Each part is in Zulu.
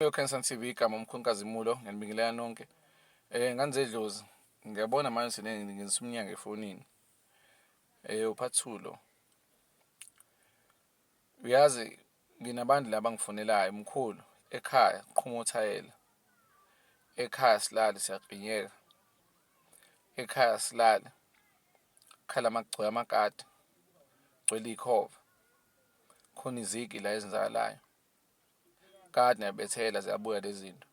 Yo-Cancer TV, igama uMkhulu Nkazimulo, ngiyanibingelela nonke. Ngane zedlozi, ngiyabona manje seningenzisa umnyango efonini. Uphathulo. Uyazi nginabantu la abangifonelayo, mkhulu ekhaya kuqhuma uthayela. Ekhaya silale siyaklinyeka. Ekhaya silale kukhala kugcwele amakati, kugcwele iy'khova. Khona izigi la ezenzakalayo. Kade niyabethela ziyabuya lezi zinto.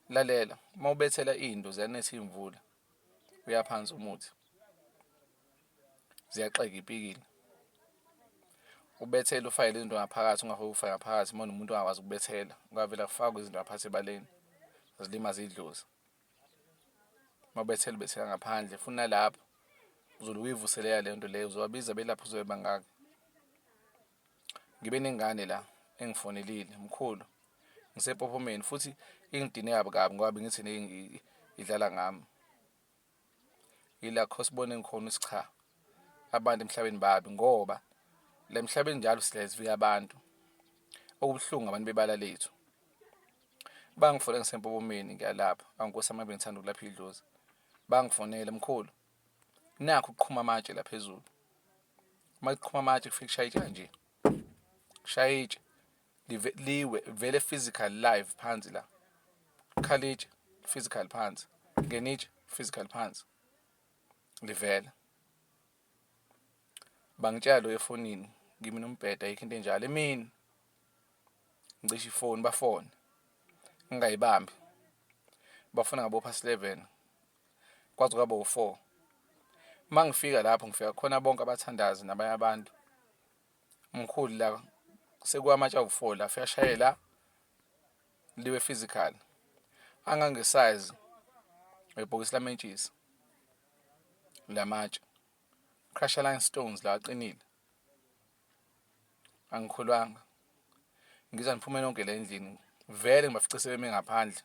Lalela, uma ubethela into ziyanetha iy'mvula, uya phansi umuthi. Ziyaxega ipikili. Ubethele ufake lezi zinto ngaphakathi ungafaki ufake ngaphakathi uma unomuntu ongakwazi ukubethela, ungavele kufakwe izinto ngaphakathi ebaleni zilimaze idlozi. Uma ubethela ubethela ngaphandle futhi nalapho uzobe uyivuselela leyo nto leyo, uzobabiza belapha uzobe bangaki. Ngibe nengane la engifonelile, mkhulu ngisepophomeni futhi ingidine kabi kabi ngoba bengithi idlala ngami. Ila kho sibone ngikhona ukuthi cha, abantu emhlabeni babi ngoba la emhlabeni njalo sihlezi sifika abantu. Okubuhlungu abantu bebala lethu. Bangifonela ngisempophomeni ngiyalapha, awu Nkosi yami ave ngithanda ukulapha idlozi. Bangifonela, mkhulu nakhu kuqhuma amatshe la phezulu. Uma kuqhuma amatshe kufike kushaye itshe kanje, kushaye itshe liwe vele physical live phansi la. Kukhala itshe physical phansi, kungena itshe physical phansi livela. Bangitshela lo efonini kimi nombhedo ayikho into enjalo emini ngicishe ifoni bafone ngingayibambi bafona ngabo past 11 kwaze kwaba u-4. Uma ngifika lapho ngifika khona bonke abathandazi nabanye abantu. Mkhulu la sekuwamatshe awu-4 la afike ashaye la liwe physical angange-size webhokisi lamentshisi lamatshe crusher line stones la aqinile. Angikholwanga, ngizwa niphume nonke la endlini vele ngibafice sebeme ngaphandle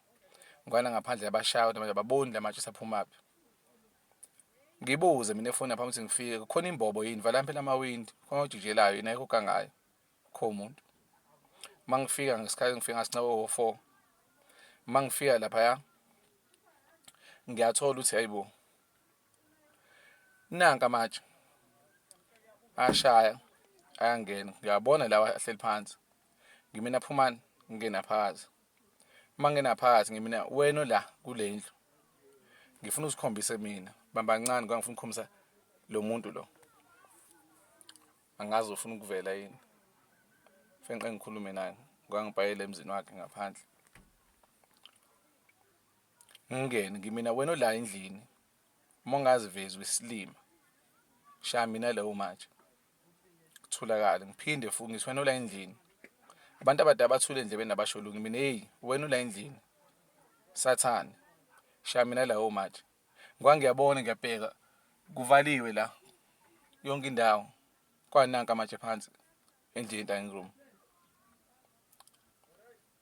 ngwana ngaphandle yabashaya kodwa manje ababoni la matshe aphumaphi. Ngibuze mina efoni ngaphambi ukuthi ngifike, kukhona imbobo yini? Valani phela amawindi, khona ojijelayo yini ayikho ogangayo, kho umuntu. Uma ngifika ngesikhathi ngifika ngasinca o-four, uma ngifika laphaya ngiyathola ukuthi hayibo nanka amatshe ashaya ayangena, ngiyabona lawa ahleli phansi. Ngimina phumani ngingena phakathi. Uma ngingena phakathi ngimina wena ola kule ndlu ngifuna uzikhombise mina, bamba kancane ngoba ngifuna ukukhombisa lo muntu lo. Angazi ufuna ukuvela yini. Fenqe ngikhulume naye ngoba ngibhayele emzini wakhe ngaphandle. Ngingene ngimina wena ola endlini uma ungazivezi wisilima shaya mina lowo manje. Kutholakale ngiphinde futhi ngithi wena ola endlini. Abantu abadala bathule endlebeni abasho lutho mina hey wena ula endlini. Sathane shaya mina lawo manje. Ngoba ngiyabona ngiyabheka kuvaliwe la yonke indawo kwananka amatshe phansi endlini dining room.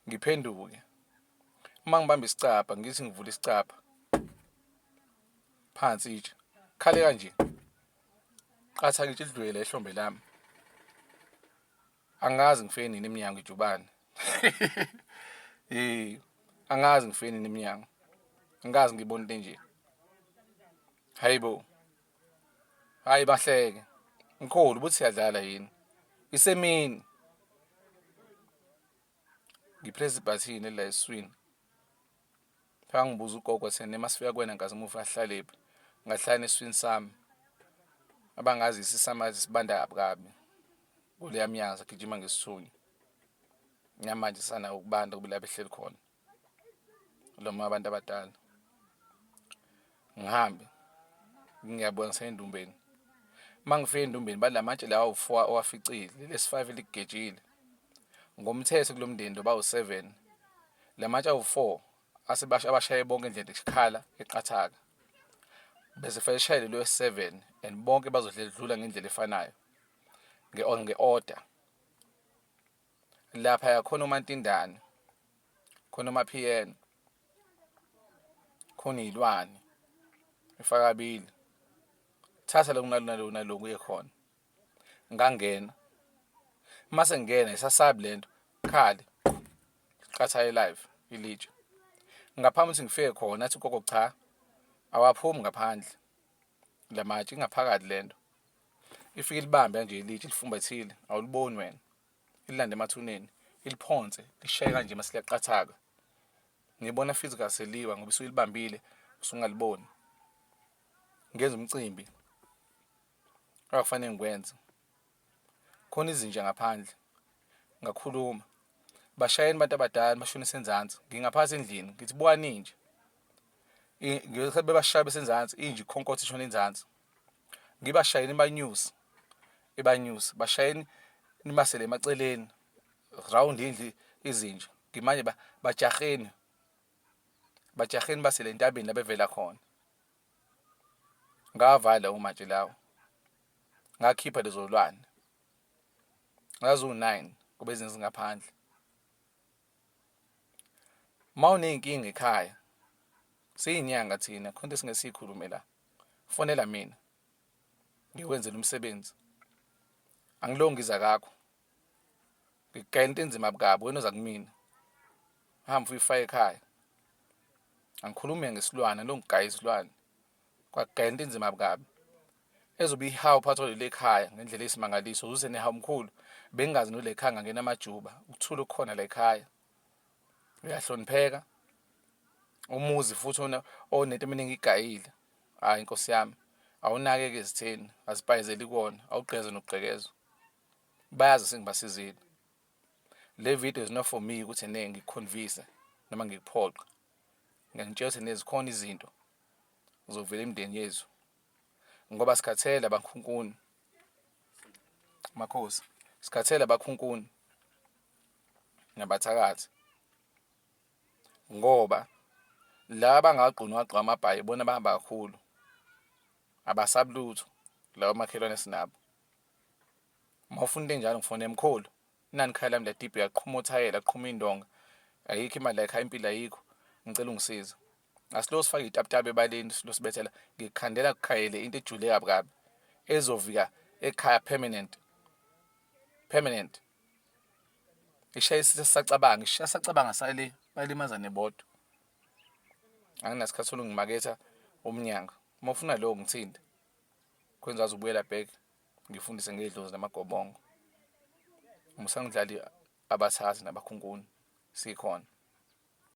Ngiphenduke uma ngibamba isicabha ngithi ngivula isicabha phansi itshe khale kanje qatha itshe lidlulele ehlombe lami. Angazi ngifike nini emnyango ijubane. Eh angazi ngifike nini emnyango. Angikaze ngibone into enje. Hayibo. Hayi bahleke. Mkhulu ubuthi siyadlala yini? Isemini. Ngipress ibhathini la esiswini. Phela ngibuza ugogo thina masifika kuwena Nkazimufi ahlalephi. Ngahlala esiswini sami. Abangazi isisamazi sibanda kabi kabi. Kuleya mnyango sagijima ngesithunywa. Namanje sana ukubanda kube lapho ehleli khona. Loma abantu abadala. Ngihambe ngiyabona ngisendumbeni. Uma ngifika endumbeni bathi lamatshe lawa awu-four owaficile lesi five elikugejile. Ngomthetho kulo mndeni lo bawu-seven. Lamatshe awu-four asebasha abashaye bonke endlini ikhala eqathaka. Bese kufanele sishayele lo 7 and bonke bazodlula ngendlela efanayo nge-order. Lapha khona umantindane, khona umaphiyene, khona iy'lwane ifakabili. Thatha lokhu naloku naloku uye khona. Ngangena. Uma sengingena isasabi lento, khale. Eliqatha live ilitshe. Ngaphambi ukuthi ngifike khona athi ugogo cha, awaphumi ngaphandle lamatshe, ingaphakathi lento. Ifike ilibambe kanje ilitshe lifumbathile, awuliboni wena. Ililande emathuneni, iliphonse, lishaye kanje mase liyaqathaka. Ngibona physical seliwa ngoba isuke ilibambile usungaliboni. Ngenza umcimbi akufanele ngikwenze. Khona izinja ngaphandle. Ngakhuluma. Bashayeni abantu abadala bashonise enzansi. Ngingaphansi endlini ngithi bukani inja. Ngesikhathi bebashaya besenzansi inja ikhonkotha ishona enzansi. Ngibashayeni ibanyuse. Ibanyuse. Bashayeni nimasele emaceleni. Round indlu izinja. Ngimanje bajaheni. Bajaheni basele entabeni la bevela khona. Ngawavala umatshe lawo. Ngakhipha lezo lwane. Zaziwu-9 kube ezinye zingaphandle. Uma uney'nkinga ekhaya, siyinyanga thina, khona into esingeke siyikhulume la. Fonela mina, ngikwenzele umsebenzi. Angilongi ngiza kakho. Ngikugayela into enzima kabi, wena oza kumina. Hamba uyifake ekhaya. Angikhulumi ngesilwane, angilongi isilwane. Kwakugaya into enzima kabi. Ezobe ihawu phakathi kwaleli ekhaya ngendlela eyisimangaliso, uze nehawu mkhulu. Bengingazi nole ekhaya ngangena amajuba, ukuthula okukhona la ekhaya. Uyahlonipheka. Umuzi futhi onento eminingi igayile. Hhayi Nkosi yami, awunakeki ezitheni, azipayizeli kuwona, awugqekeze nokugqekezwa. Bayazi sengibasizile. Le video is not for me ukuthi ne ngikuconvince noma ngikuphoqe. Ngiyangitshela ukuthi nezikhona izinto zovela imindeni yethu. Ngoba sikhathele abakhunkuni. Makhosi, sikhathele abakhunkuni nabathakathi. Ngoba laba abangagquni wagqoka amabhayi bona bahamba kakhulu. Abasabi lutho laba makhelwane esinabo. Uma ufuna into enjalo ngifone mkhulu. Nani ikhaya lami liyadibheka kuqhuma othayela kuqhuma iy'ndonga. Ayikho imali la ekhaya impilo ayikho. Ngicela ungisize. Asilo sifake iy'tabutabu ebaleni silo sibethela ngikukhandela kukhayele into ejule kabi kabi ezovika ekhaya permanent. Permanent. Ishaye isitha sisacabanga, ishaya sacabanga sale balimazane bodwa. Anginasikhathi sokungimaketha umnyango. Uma ufuna lokho ngithinte. Kwenza uzubuyela back ngifundise ngedlozi namagobongo. Musangidlali abathathi nabakhunkuni sikhona.